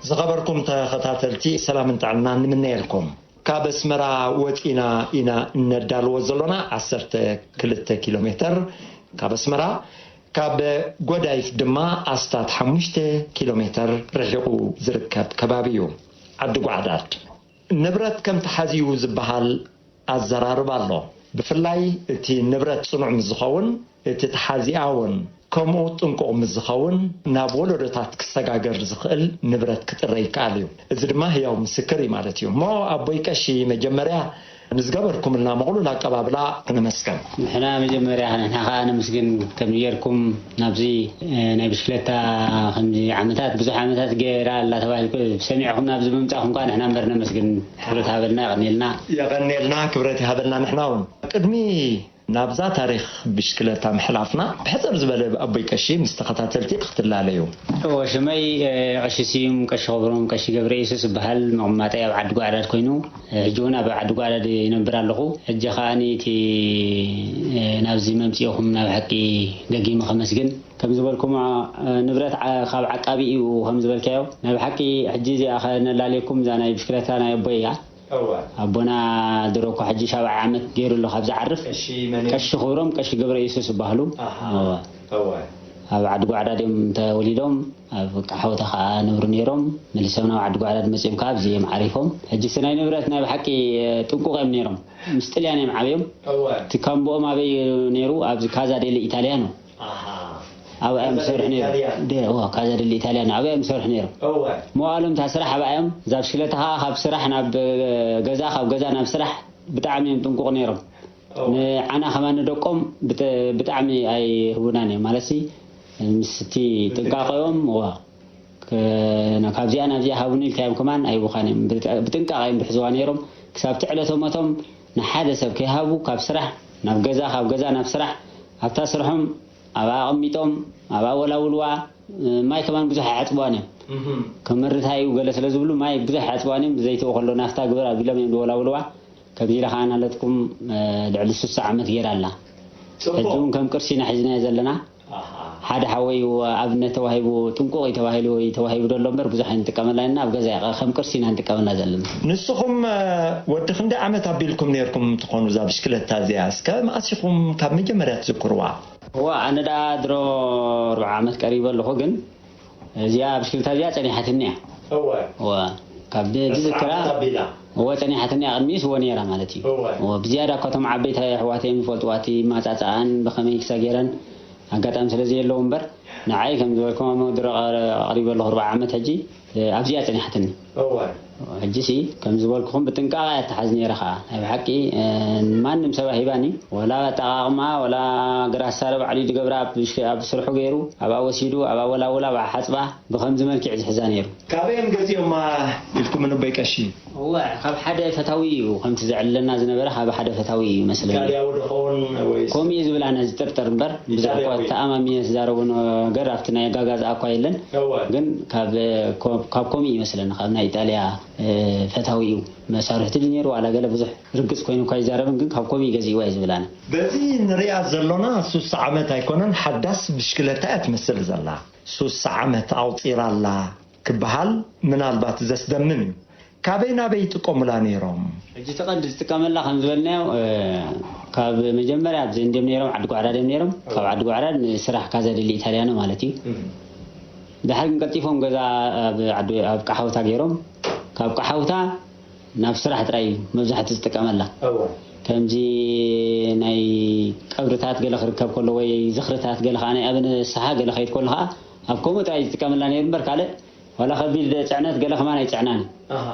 ዝኸበርኩም ተኸታተልቲ፣ ሰላምን ጥዕናን ንምነየልኩም። ካብ ኣስመራ ወጺና ኢና እነዳልዎ ዘሎና። ዓሰርተ ክልተ ኪሎ ሜተር ካብ ኣስመራ፣ ካብ ጎዳይፍ ድማ ኣስታት ሓሙሽተ ኪሎ ሜተር ርሒቑ ዝርከብ ከባቢ እዩ። ዓዲ ጓዕዳድ። ንብረት ከም ተሓዝዩ ዝበሃል ኣዘራርባ ኣሎ። ብፍላይ እቲ ንብረት ጽኑዕ ምስ ዝኸውን፣ እቲ ተሓዚኣ እውን ከምኡ ጥንቁቕ ምስ ዝኸውን፣ ናብ ወለዶታት ክሰጋገር ዝኽእል ንብረት ክጥረ ይከኣል እዩ። እዚ ድማ ህያው ምስክር እዩ ማለት እዩ። እሞ ኣቦይ ቀሺ፣ መጀመርያ ንዝገበርኩምልና ምቕሉል ኣቀባብላ ክነመስገን። ንሕና መጀመርያ ንሕና ኸዓ ነመስግን። ከም ጌርኩም ናብዚ፣ እ፣ ናይ ብሽክለታ ከምዚ ዓመታት፣ ብዙሕ ዓመታት ገይራ ኣላ ተባሂልኩ ሰሚዕኹም ናብዚ ምምጻእኩም ከኣ ንሕና እምበር ነመስግን። ክብረት ሃበልና፣ የቐንየልና። የቐንየልና፣ ክብረት ይሃበልና ንሕና እውን። ቅድሚ ናብዛ ታሪኽ ብሽክለታ ምሕላፍና፣ ብሕጽር ዝበለ ኣቦይ ቀሺ ምስ ተኸታተልቲ ክትላለዩ። እወ፣ ሽመይ፣ እ፣ ቀሺ ስዩም፣ ቀሺ ኸብሮም፣ ቀሺ ገብረ የሱስ እበሃል። መቐመጠይ ኣብ ዓዲ ጓዕዳድ ኮይኑ፣ እ፣ ሕጂ እውን ኣብ ዓዲ ጓዕዳድ ይነብር ኣለኹ። ሕጂ ኸኣ እቲ፣ እ፣ ናብዚ መምጽኢኹም ናብ ሓቂ ደጊመ ከመስግን። ከም ዝበልኩም፣ እ፣ ንብረት ዓ-፣ ካብ ዓቃቢ እዩ ከም ዝበልካዮ። ናይ ብሓቂ ሕጂ እዚኣ ኸነላልየኩም እዛ ናይ ብሽክለታ ናይ ኣቦይ እያ። እወ። ኣቦና ድሮ እኮ ሕጂ ሻብዓይ ዓመት ገይሩ ኣሎ ካብ ዝዓርፍ። ቀሺ መን እዮም? ቀሺ ክብሮም፣ ቀሺ ገብረ የሱስ ይበሃሉ። ኣሃ። እወ። እወ። ኣብ ዓዲ ጓዕዳድ እዮም ተወሊዶም። ኣብ ቃሓውታ ኸዓ ነብሩ ነይሮም። መሊሶም ናብ ዓዲ ጓዕዳድ መጺኦም ከኣ ኣብዚ እዮም ዓሪፎም። ሕጂ እቲ ናይ ንብረት ናይ ብሓቂ ጥንቁቕ እዮም ነይሮም። ምስ ጥልያን እዮም ዓብዮም። እወ። እቲ ካምቦኦም ኣበይ ነይሩ? ኣብዚ ካዛ ዴሊ ኢታሊያኖ። ኣሃ። ኣብኣ እዮም ካዛ ዝሰርሑ ዴሊ ነይሮም። ኢታሊያኖ። ደ-፣ እወ፣ ካዛ ዴሊ ኢታሊያኖ። ኣብኣ እዮም ዝሰርሑ ነይሮም። እወ። መዋእሎም እታ ስራሕ ኣብኣ እዮም። እዛ ብሽክለታ ኸዓ ካብ ስራሕ ናብ ገዛ፣ ካብ ገዛ ናብ ስራሕ ብጣዕሚ እዮም ጥንቁቕ ነይሮም። እወ። ንዓና ከማን ንደቆም ብጥ-፣ ብጣዕሚ ኣይህቡናን እዮም። ማለትሲ፣ ምስቲ ጥንቃቐኦም፣ እወ፣ ከ-፣ ካብዚኣ ናብዚኣ ሃቡኒ ኢልካዮም ከማን ኣይህቡኻን እዮም። ብጥ-፣ ብጥንቃቐ እዮም ዝሕዝዋ ነይሮም። ክሳብ እቲ ዕለተ ሞቶም ንሓደ ሰብ ከይሃቡ ካብ ስራሕ ናብ ገዛ፣ ካብ ገዛ ናብ ስራሕ፣ ኣብታ ስርሖም ኣብኣ ኣቐሚጦም፣ ኣብኣ ወላውልዋ። ማይ ከማን ብዙሕ ኣይሓጽብዋን እዮም። እህም። ከመርታ እዩ ገለ ስለ ዝብሉ ማይ ብዙሕ ኣይሓጽብዋን እዮም። ብዘይትኡ ከሎ ናፍታ ግበር ኣቢሎም እዮም ዝወላውልዋ። ከምዚ ኢለ ከኣ ናለትኩም፣ እ፣ ልዕሊ ስሳ ዓመት ገይራ ኣላ። ጽቡቕ። ሕጂ እውን ከም ቅርሲ ኢና ሒዝናዮ ዘለና። ኣሃ። ሓደ ሓወይ እዩ ኣብነት ተዋሂቡ፣ ጥንቁቕ እዩ ተባሂሉ፣ እዩ ተዋሂቡ ዘሎ እምበር ብዙሕ ኣይንጥቀመላን ኢና። ኣብ ገዛ እያ፣ ከም ቅርሲ ኢና ንጥቀመላ ዘለና። ንስኹም፣ እ፣ ወዲ ክንደይ ዓመት ኣቢልኩም ነይርኩም ትኾኑ እዛ ብሽክለታ እዚኣ? እስከ መኣስ ኢኹም ካብ መጀመርያ ትዝክርዋ? እዋ፣ ኣነ ደኣ ድሮ ኣርብዓ ዓመት ቀሪበ ኣለኹ፣ ግን እዚኣ ብሽክለታ እዚኣ ጸኒሓትኒ እያ። እወ። እወ፣ ካብ ድ-፣ ዕስራ ድዝክራ፣ ዓመት ኣቢላ። እወ፣ ጸኒሓትኒ እያ፣ ቅድሚኡስ እወ ነይራ ማለት እዩ። እወ። እወ፣ ብዝያዳ እኳ እቶም ዓበይቲ ኣሕዋተይ እዮም ዝፈልጥዋ፣ እቲ ማጻጽኣን ብኸመይ ክሳገረን ኣጋጣሚ ስለ ዘየለዉ እምበር፣ ንዓይ ከም ዝበልኩም ድሮ ኣቕሪበ ኣለኹ ኣርብዓ ዓመት ሕጂ። ኣብዚኣ ጸኒሓትኒ። እወ። ሕጂሲ ከም ዝበልኩኹም ብጥንቃቐ እያ ትሓዝ ነይራ ኸኣ። ናይ ብሓቂ፣ እ፣ ማንም ሰብ ኣይህባን እዩ። ወላ ኣጠቓቕማ፣ ወላ ግራ ሳረ ባዕሉ እዩ ዝገብራ፣ ኣብ ሽ-፣ ኣብ ስርሑ ገይሩ፣ ኣብኣ ወሲዱ፣ ኣብኣ ወላውላ፣ ኣብኣ ሓጽባ፣ ብኸምዚ መልክዕ ዝሕዛ ነይሩ። ካበይ እዮም ገዚኦማ ኢልኩም ንቦይ ቀሺ? እወ፣ ካብ ሓደ ፈታዊ እዩ ከምቲ ዘዕልለና ዝነበረ፣ ካብ ሓደ ፈታዊ እዩ ይመስለኒ። ኢጣልያዊ ዶ ኸውን ወይስ? ከምኡ እዩ ዝብል ኣነ ዝጥርጥር እምበር፣ ብዙሕ እኳ ኢጣልያዊ። ተኣማሚነ ዝዛረቦ ነገር ኣብቲ ናይ ኣጋጋዛ እኳ የለን። እወ። ግን ካብ፣ ኮ-፣ ካብ ኮሚ ይመስለኒ፣ ካብ ናይ ኢጣልያ፣ እ፣ ፈታዊ እዩ። መሳርሕቲ ድዩ ነይሩ ዋላ ገለ ብዙሕ ርግጽ ኮይኑ እኳ ይዛረብን፣ ግን ካብ ኮሚ ገዚእዋ እዩ ዝብል ኣነ። በዚ ንሪኣ ዘሎና ሱሳ ዓመት ኣይኮነን፣ ሓዳስ ብሽክለታ እያ ትመስል ዘላ። ሱሳ ዓመት ኣቑጺራ ኣላ ክበሃል ምናልባት ዘስደምም እዩ። ካበይ ናበይ ይጥቀሙላ ነይሮም? ሕጂ እቲ ቀንዲ ዝጥቀመላ ከም ዝበልናዮ፣ እ፣ ካብ መጀመርያ ኣብዚ እንድዮም ነይሮም፣ ዓዲ ጓዕዳድ እዮም ነይሮም። ካብ ዓዲ ጓዕዳድ ንስራሕ ካዛ ደሊ ኢታልያኖ ማለት እዩ። እም። ድሓር ግን ቀልጢፎም ገዛ ኣብ ዓዲ፣ ኣብ ቃሓውታ ገይሮም፣ ካብ ቃሓውታ ናብ ስራሕ ጥራይ እዩ መብዛሕትኡ ዝጥቀመላ። እወ። ከምዚ ናይ ቀብርታት ገለ ክርከብ ከሎ ወይ ዝኽርታት ገለ ኸዓ ናይ ኣበ ንስሓ ገለ ኸይድ ከሎ ኸዓ ኣብ ከምኡ ጥራይ ዝጥቀመላ ነይሩ እምበር ካልእ ዋላ ከቢድ ጽዕነት ገለ ከማን ኣይጽዕናን። ኣሃ።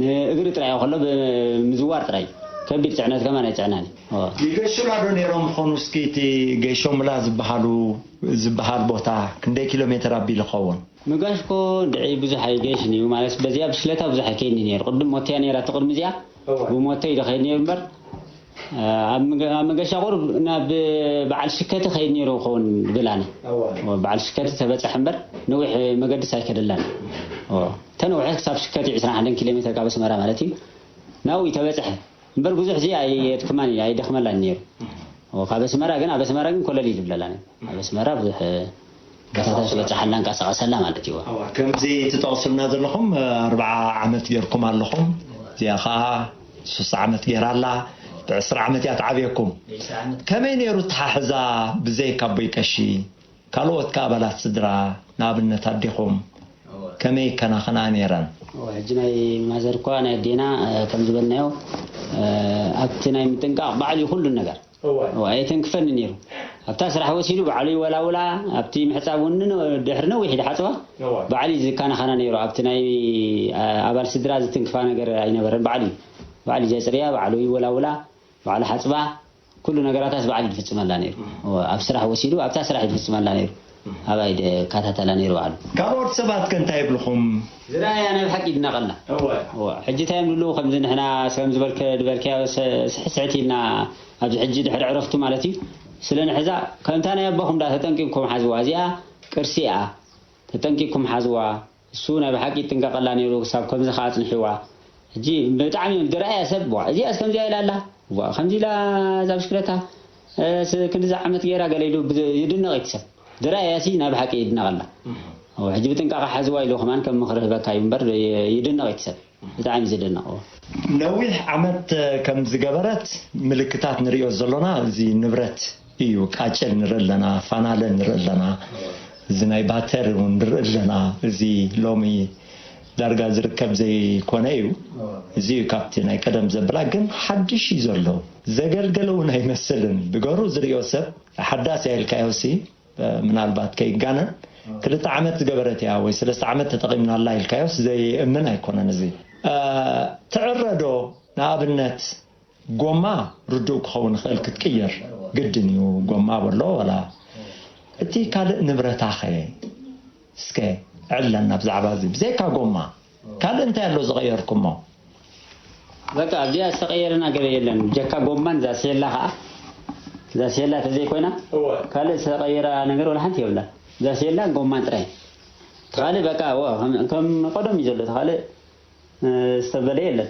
ንእግሪ ጥራይ ከሎ ብምዝዋር ጥራይ ከቢድ ጽዕነት ከማን ኣይጽዕናን። እወ። ይገሹላ ዶ ነይሮም ኾኑ? እስኪ እቲ ገሾምላ ዝበሃሉ፣ ዝበሃል ቦታ ክንደይ ኪሎ ሜትር ኣቢሉ ኸውን? ምጋሽ እኮ እንድዒ ብዙሕ ኣይገሽን እዩ። ማለት በዚኣ ብሽክለታ ብዙሕ ኣይከይድን ነይሩ። ቅድም ሞተያ ነይራ፣ እቲ ቅድሚ እዚኣ እወ። ብሞተ እዩ ዝኸይድ ነይሩ እምበር፣ ኣብ ምገ-፣ ኣብ መገሻ ቁሩብ ናብ በዓል ሽከቲ ኸይድ ነይሩ ክኸውን ዝብል ኣነ። እወ። እወ፣ በዓል ሽከቲ ተበጽሐ እምበር ነዊሕ መገድስ ኣይከደላን። እወ። ተነውሐ ክሳብ ሽከቲ ዕስራን ሓደን ኪሎ ሜትር ካብ ኣስመራ ማለት እዩ። ናብኡ ተበጽሐ እምበር ብዙሕ እዚ ኣየድክማን እዩ፣ ኣይደኽመላን ነይሩ። እወ፣ ካብ ኣስመራ ግን፣ ኣብ ኣስመራ ግን ኮለል እዩ ዝብለላ ነይሩ። ኣብ ኣስመራ ብዙሕ ቦታታት ዝበፅሓላ፣ እንቀሳቐሰላ ማለት እዩ። ከምዚ ትጠቕሱልና ዘለኹም ኣርባዓ ዓመት ጌርኩም ኣለኹም። እዚኣ ከዓ ሱሳ ዓመት ጌራ ኣላ። ብዕስራ ዓመት እያ ትዓብየኩም። ከመይ ነይሩ ተሓሕዛ? ብዘይካ ኣቦይ ቀሺ ካልኦት ከ ኣባላት ስድራ፣ ንኣብነት ኣዴኹም፣ ከመይ ይከናኸና ነይረን? ሕጂ ናይ ማዘር እኳ ናይ ኣዴና ከም ዝበልናዮ ኣብቲ ናይ ምጥንቃቕ ባዕሉ እዩ ኩሉ ነገር። ኣይተንክፈኒ ነይሩ። ኣብታ ስራሕ ወሲዱ ባዕሉ ይወላውላ። ኣብቲ ምሕፃብ እውን ድሕሪ ነዊሕ ድሓፅባ ባዕሉ እዩ ዝከናኸና ነይሩ። ኣብቲ ናይ ኣባል ስድራ ዝትንክፋ ነገር ኣይነበረን። ባዕሉ እዩ ባዕሉ ዘፅርያ፣ ባዕሉ ይወላውላ፣ ባዕሉ ሓፅባ፣ ኩሉ ነገራታት ባዕሉ ይፍፅመላ ነይሩ። ኣብ ስራሕ ወሲዱ ኣብታ ስራሕ ይፍፅመላ ነይሩ። ኣባይ ይከታተላ ነይሩ ባዕሉ። ካልኦት ሰባት ከ እንታይ ይብልኹም? ዝረኣያ ናይ ብሓቂ ይድነቐላ። ሕጂ እንታይ እዮም ዝብሉ? ከምዚ ንሕና ከም ዝበልከ ዝበልከያ ስሕስሕት ኢልና ኣብዚ ሕጂ ድሕሪ ዕረፍቱ ማለት እዩ ስለ ንሕዛ ከምታ ናይ ኣቦኹም ዳ ተጠንቂቕኩም ሓዝዋ። እዚኣ ቅርሲ እያ፣ ተጠንቂቕኩም ሓዝዋ። እሱ ናይ ብሓቂ ይጥንቀቐላ ነይሩ ክሳብ ከምዚ ከዓ ኣፅንሕዋ። ሕጂ ብጣዕሚ እዮም ዝረኣያ ሰብ ዋ እዚኣስ ከምዚኣ ኢላ ኣላ ዋ ከምዚ ኢላ እዛ ብሽክለታ ክንዲዚ ዓመት ገይራ ገለ ኢሉ ይድነቕ እቲ ሰብ። ዝረኣያ ሲ ናይ ብሓቂ ይድነቐላ። ሕጂ ብጥንቃቐ ሓዝዋ ኢሉ ከማን ከም ምኽሪ ህበካ እዩ እምበር ይድነቕ እቲ ሰብ። ብጣዕሚ ዝድነቕ። ነዊሕ ዓመት ከም ዝገበረት ምልክታት ንሪኦ ዘሎና እዚ ንብረት እዩ። ቃጭል ንርኢ ኣለና፣ ፋናለ ንርኢ ኣለና፣ እዚ ናይ ባተር እውን ንርኢ ኣለና። እዚ ሎሚ ዳርጋ ዝርከብ ዘይኮነ እዩ። እዚ እዩ ካብቲ ናይ ቀደም ዘብላ ግን ሓድሽ እዩ ዘሎ። ዘገልገለ እውን ኣይመስልን። ብገሩ ዝሪኦ ሰብ ሓዳስ እያ ኢልካዮ ሲ ምናልባት ከይጋነን ክልተ ዓመት ዝገበረት እያ ወይ ሰለስተ ዓመት ተጠቒምናላ ኢልካዮስ ዘይእምን ኣይኮነን። እዚ ትዕረዶ ንኣብነት ጎማ ርዱእ ክኸውን ይኽእል ክትቅይር ግድን እዩ። ጎማ በሎ ወላ እቲ ካልእ ንብረታኸ እስከ ዕለና ብዛዕባ እዚ ብዘይካ ጎማ ካልእ እንታይ ኣሎ ዝቐየርኩሞ? በቃ ኣብዚኣ ዝተቐየረ ነገር የለን። ጀካ ጎማን እዛ ሴላ ከዓ እዛ ሴላ ተዘይኮይና ካልእ ዝተቐየረ ነገር ወላ ሓንቲ የብላ። እዛ ሴላን ጎማን ጥራይ። ተኻልእ በቃ እዋ ከም- ከም ቀደም እዩ ዘሎ። ተኻልእ እ፣ ዝተበለ የለን።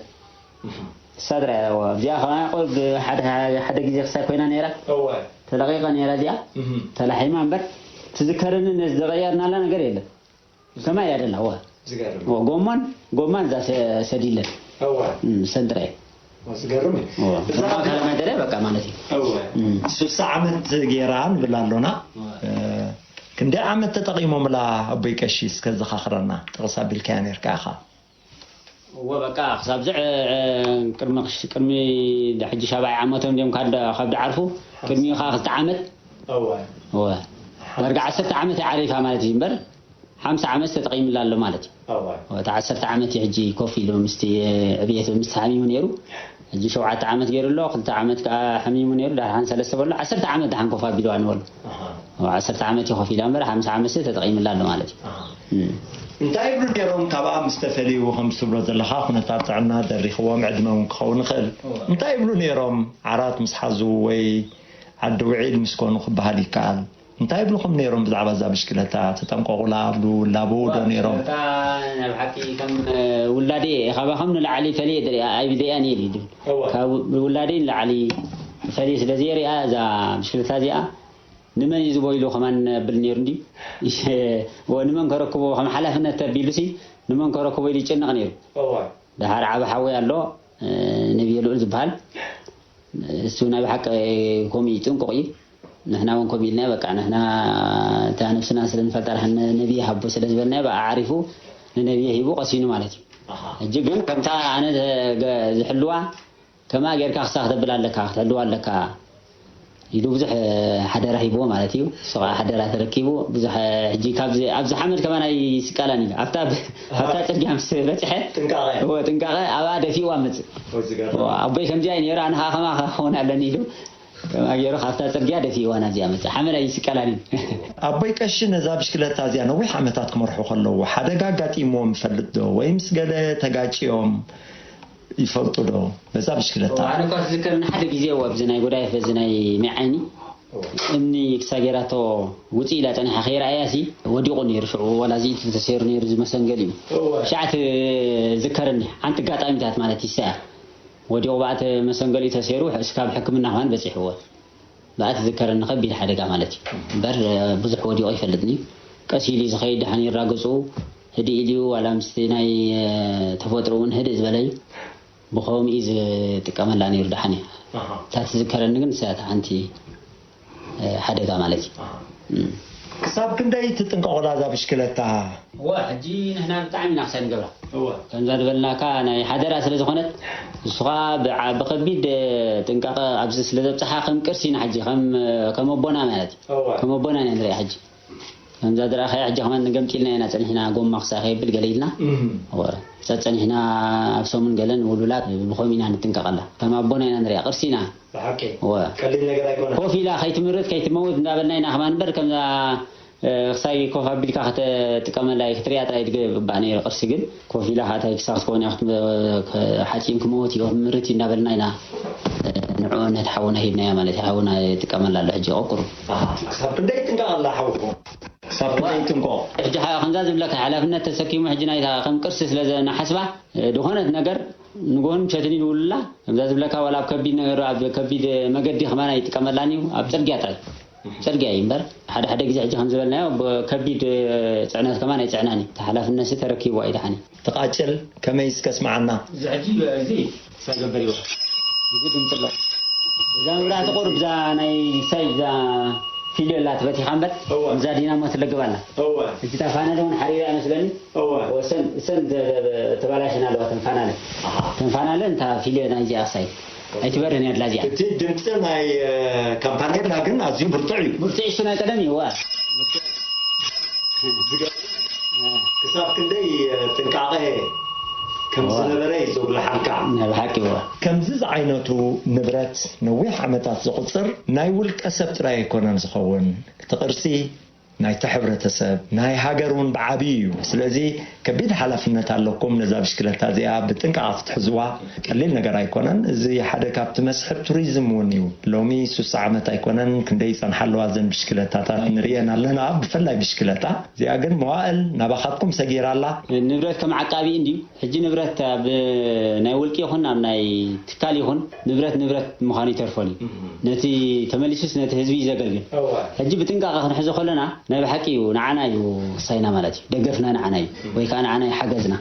እሳ ጥራይ እያ። እዋ ኣብዚኣ ከ ሓደ ሓደ ግዜ ክሳይ ኮይና ነይራ። ተለቂቐ ነይራ እዚኣ። ተላሒማ እምበር ትዝከረኒ ነዚ ዝቐየርናላ ነገር የለን። ከማይ እያ ደላ እዋ ዝገርም እዋ ጎማን ጎማን እዛ ሰ- ሰዲለን እዋ እም፣ ሰንጥረ እዋ ዝገርም እዩ። እዋ እዛ ጎማ ካለማይ ደለ በቃ ማለት እዩ። እዋ እም። ስልሳ ዓመት ጌራ ንብል ኣሎና። እ፣ ክንደይ ዓመት ተጠቒሞምላ ኣቦይ ቀሺ እስከ ዘኻኽረና ጥቕስ ኣቢልካያ ነርካ ኢኻ። እወ በቃ ክሳብ ዝዕ ቅድሚ ክሽ- ቅድሚ ሕጂ ሻብዓይ ዓመቶም እዮም ካብ ዳ- ካብ ድዓርፉ ቅድሚኡ ከዓ ክልተ ዓመት እወ እወ ዳርጋ ዓሰርተ ዓመት ይዓሪፋ ማለት እዩ እምበር ሓምሳ ዓመት ተጠቒምላ ኣሎ ማለት እዩ። እወ እወ፣ እቲ ዓሰርተ ዓመት እዩ ሕጂ ኮፍ ኢሉ ምስቲ ዕብየት ምስቲ ሓሚሙ ነይሩ። ሕጂ ሸውዓተ ዓመት ገይሩ ኣሎ። ክልተ ዓመት ከዓ ሓሚሙ ነይሩ። ዳሓን ሰለስተ በሎ ዓሰርተ ዓመት ዳሓን ኮፍ ኣቢልዋ ንበሎ። ዓሰርተ ዓመት እዩ ኮፍ ኢላ እምበር ሓምሳ ዓመት ተጠቒምላ ኣሎ ማለት እዩ። እንታይ ይብሉ ነይሮም ካብኣ ምስ ተፈልዩ ከምዚ ትብሎ ዘለኻ ኩነታት ጥዕና ደሪኽዎም ዕድመ እውን ክኸውን ይኽእል እንታይ ይብሉ ነይሮም ዓራት ምስ ሓዙ ወይ ዓዲ ውዒል ምስ ኮኑ ክበሃል ይከኣል እንታይ ይብልኹም ነይሮም ብዛዕባ እዛ ብሽክለታ ተጠንቀቑላ ኣብሉ ላበዉ ዶ ነይሮም እታ ናይ ብሓቂ ከም ውላዴ ካባኹም ንላዕሊ ፈልየ ድሪኣ ኣይብደያን እየ ኢሉ ካብ ውላዴ ንላዕሊ ፈልየ ስለ ዘየሪኣ እዛ ብሽክለታ እዚኣ ንመን እዩ ዝቦ ኢሉ ከማን ብል ነይሩ እንዲ ወ ንመን ከረክቦ ከም ሓላፍነት ተቢሉ ሲ ንመን ከረክቦ ኢሉ ይጨነቕ ነይሩ እዋይ ደሓር ዓቢ ሓወይ ኣሎ ነብየ ልኡል ዝበሃል እሱ ናይ ብሓቂ ከምኡ እዩ ጥንቁቕ እዩ ንሕና እውን ከምኡ ኢልና በቃ ንሕና እታ ነብስና ስለ ንፈልጣ ድሓን ነብየ ሃቦ ስለ ዝበልናዮ ብኣ ዓሪፉ ንነብየ ሂቡ ቀሲኑ ማለት እዩ ሕጂ ግን ከምታ ኣነ ዝሕልዋ ከማ ጌርካ ክሳ ክተብል ኣለካ ክትሕልዋ ኣለካ ኢሉ ብዙሕ ሓደራ ሂብዎ ማለት እዩ። እሱ ከዓ ሓደራ ተረኪቡ ብዙሕ ሕጂ ካብዚ ኣብዚ ሓመድ ከማን ኣይስቀላን እዩ። ኣብታ ኣብታ ፅርግያ ምስ በፅሐ ጥንቃቐ እወ ጥንቃቐ ኣብኣ ደፊእዋ መፅእ። እወ ኣቦይ ከምዚኣ እዩ ነይሩ ኣነ ከዓ ከማኻ ክኸውን ኣለኒ ኢሉ ከማ ገይሩ ካብታ ፅርግያ ደፊእዋ ናብዚኣ መፅእ። ሓመድ ኣይስቀላን እዩ። ኣቦይ ቀሺ ነዛ ብሽክለታ እዚኣ ነዊሕ ዓመታት ክመርሑ ከለዉ ሓደጋ ኣጋጢምዎም ይፈልጥ ዶ ወይ ምስ ገለ ተጋጭዮም ይፈልጡ ዶ በዛ ብሽክለታ? ኣነ እኳ ዝዝከር ንሓደ ግዜ ኣብዚ ናይ ጎዳይፍ በዚ ናይ ሚዓይኒ እምኒ ክሳ ጌራቶ ውፅእ ኢላ ፀኒሓ ከይረኣያ ሲ ወዲቑ ነይሩ ሽዑ ወላ ዝኢቱ ተሰይሩ ነይሩ ዝመሰንገል እዩ ሻዕ ትዝከረኒ ሓንቲ ኣጋጣሚታት ማለት ይሰያ ወዲቑ ብኣተ መሰንገል እዩ ተሰይሩ እስካብ ሕክምና ከማን በፂሕዎ ብኣት ዝከረኒ ከቢድ ሓደጋ ማለት እዩ እምበር ብዙሕ ወዲቑ ይፈልጥኒ ቀስ ኢሉ እዩ ዝኸይድ። ድሓን ይራገፁ ህድእ ኢሉ እዩ። ዋላ ምስቲ ናይ ተፈጥሮ እውን ህድእ ዝበለ እዩ። ብኸምኡ እዩ ዝጥቀመላ ነይሩ። ድሓን እያ እታ ትዝከረኒ ግን እሳት ሓንቲ ሓደጋ ማለት እዩ። ክሳብ ክንደይ ትጥንቀቑላ እዛ ብሽክለታ? እዋ፣ ሕጂ ንሕና ብጣዕሚ ኢና ክሳይ ንገብራ። እዋ። ከምዛ ዝበልናካ ናይ ሓደራ ስለ ዝኾነት፣ ንሱ ኸዓ ብዓ-፣ ብኸቢድ ጥንቃቐ ኣብዚ ስለ ዘብፅሓ ከም ቅርሲ ኢና ሕጂ፣ ከም፣ ከም ኣቦና ማለት እዩ። እዋ። ከም ኣቦና ኢና ንሪኣ ሕጂ። ከምዛ ዝረኣኻያ ሕጂ ከማን ንገምጢልና ኢና ጸኒሕና፣ ጎማ ክሳእ ከየብል ገለ ኢልና። እም። እወ። ጸጸኒሕና ኣብ ሰሙን ገለን ውሉላት ብኸም ኢና ንጥንቀቐላ። ከም ኣቦና ኢና ንሪኣ፣ ቅርሲ ኢና። ብሓቂ። እወ። ቀሊል ነገር ኣይኮነን። ኮፍ ኢላ ከይትምርት ከይትመውት እንዳበልና ኢና ከማን እምበር ከምዛ፣ እ፣ ክሳይ ኮፍ ኣቢልካ ከተጥቀመላ ክትሪኣ ጥራይ ትግባእ ነይሩ። ቅርሲ ግን ኮፍ ኢላ ካታይ ክሳብ ትኸውን እያ ክትም-፣ ሓጺን ክመውት እዩ፣ ምርት እዩ እንዳበልና ኢና፣ እ፣ ንዕኡ ነቲ ሓውና ሂብናያ ማለት እዩ። ሓውና ይጥቀመላ ኣሎ ሕጂ ቆቁሩ። ኣሃ፣ ክሳብ ክንደይ ይጥንቀቕ ኣላ ሓውኹም? ክሳብ ክንደይ ይጥንቆ? ሕጂ ሓ-፣ ከምዛ ዝብለካ ሓላፍነት ተሰኪሙ ሕጂ ናይታ ከም ቅርሲ ስለ ዘናሓስባ፣ እ፣ ዝኾነት ነገር ንጎሆን ምሸትን ይድውሉላ። ከምዛ ዝብለካ ዋላ ኣብ ከቢድ ነገር፣ ኣብ ከቢድ መገዲ ከማን ኣይጥቀመላን እዩ። ኣብ ጽርግያ ጥራይ። ጽርግያ እዩ እምበር። ሓደ ሓደ ግዜ ሕጂ ከም ዝበልናዮ ብ-፣ ከቢድ፣ እ፣ ጽዕነት ከማን ኣይጽዕናን እዩ። እቲ ሓላፍነትሲ ተረኪብዋ እዩ ደሓን እዩ። ትቓጭል ከመይ እስከ ስምዓና? እዚ ሕጂ እዚ ሳገበር ይወ። እዚ ድምፅሎ። እዛ መብራህቲ ቁሩብ እዛ ናይ ሳይ እዛ ፊልዮ ኣላ ትበቲኻ እምበር እወ። እዛ ዲናሞ ትለግብ ኣላ። እወ። እጅታ ፋነል እውን ሓሪራ ይመስለኒ። እወ። ወሰን እሰን ተ-፣ ተ-፣ ተባላሽና ኣለዋ ተን ፋናለ። ኣሃ። ተን ፋናለ እንታ ፊልዮ ናይ እዚኣ ክሳይ ኣይትበርህን እያ ድላ እዚኣ። እቲ ድምፂ ናይ እ፣ ካምፓኔላ ግን ኣዝዩ ብርቱዕ እዩ። ብርቱዕ እሱ ናይ ቀደም እዩ። እወ። ዝገርም። ክሳብ ክንደይ ጥንቃቐ ከም ዝነበረ እዩ ዘጉልሓልካ። ናይ ብሓቂ እወ። ከምዚ ዝዓይነቱ ንብረት ነዊሕ ዓመታት ዘቑጽር ናይ ውልቀ ሰብ ጥራይ ኣይኮነን ዝኸውን። እቲ ቅርሲ ናይቲ ሕብረተሰብ፣ ናይ ሃገር እውን ብዓብዩ እዩ። ስለዚ ከቢድ ሓላፍነት ኣለኩም ነዛ ብሽክለታ እዚኣ ብጥንቃቐ ክትሕዝዋ። ቀሊል ነገር ኣይኮነን። እዚ ሓደ ካብቲ መስሕብ ቱሪዝም እውን እዩ። ሎሚ ሱሳ ዓመት ኣይኮነን ክንደይ ይጸንሓ ኣለዋ እዘን ብሽክለታታት ንርእየን ኣለና። ብፍላይ ብሽክለታ እዚኣ ግን መዋእል ናባኻትኩም ሰጊራ ኣላ። ንብረት ከም ዓቃቢ እንድዩ። ሕጂ ንብረት ኣብ ናይ ውልቂ ይኹን ኣብ ናይ ትካል ይኹን ንብረት ንብረት ምዃኑ ይተርፎን እዩ። ነቲ ተመሊሱስ ነቲ ህዝቢ እዩ ዘገልግል። ሕጂ ብጥንቃቐ ክንሕዞ ከለና ናይ ብሓቂ እዩ ንዓና እዩ ክሳይና ማለት እዩ። ደገፍና ንዓና እዩ። ወይ ከዓ ንዓና እዩ ሓገዝና።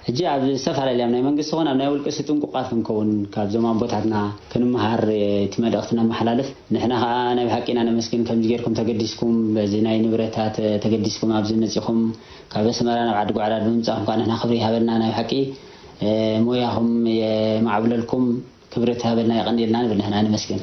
ሕጂ ኣብ ዝተፈላለየ ኣብ ናይ መንግስቲ ይኹን ኣብ ናይ ውልቂ ጥንቁቓት ክንከውን ካብዞም ኣቦታትና ክንመሃር እቲ መልእኽቲ ነመሓላልፍ። ንሕና ከዓ ናይ ብሓቂ ኢና ነመስግን። ከምዚ ጌርኩም ተገዲስኩም በዚ ናይ ንብረታት ተገዲስኩም ኣብዚ መጺኹም ካብ ኣስመራ ናብ ዓዲ ጓዕዳድ ብምምጻእኩም ከዓ ንሕና ክብሪ ይሃበልና። ናይ ብሓቂ ሞያኹም የማዕብለልኩም። ክብረት ሃበልና የቐንየልና ንብል ንሕና ንመስግን።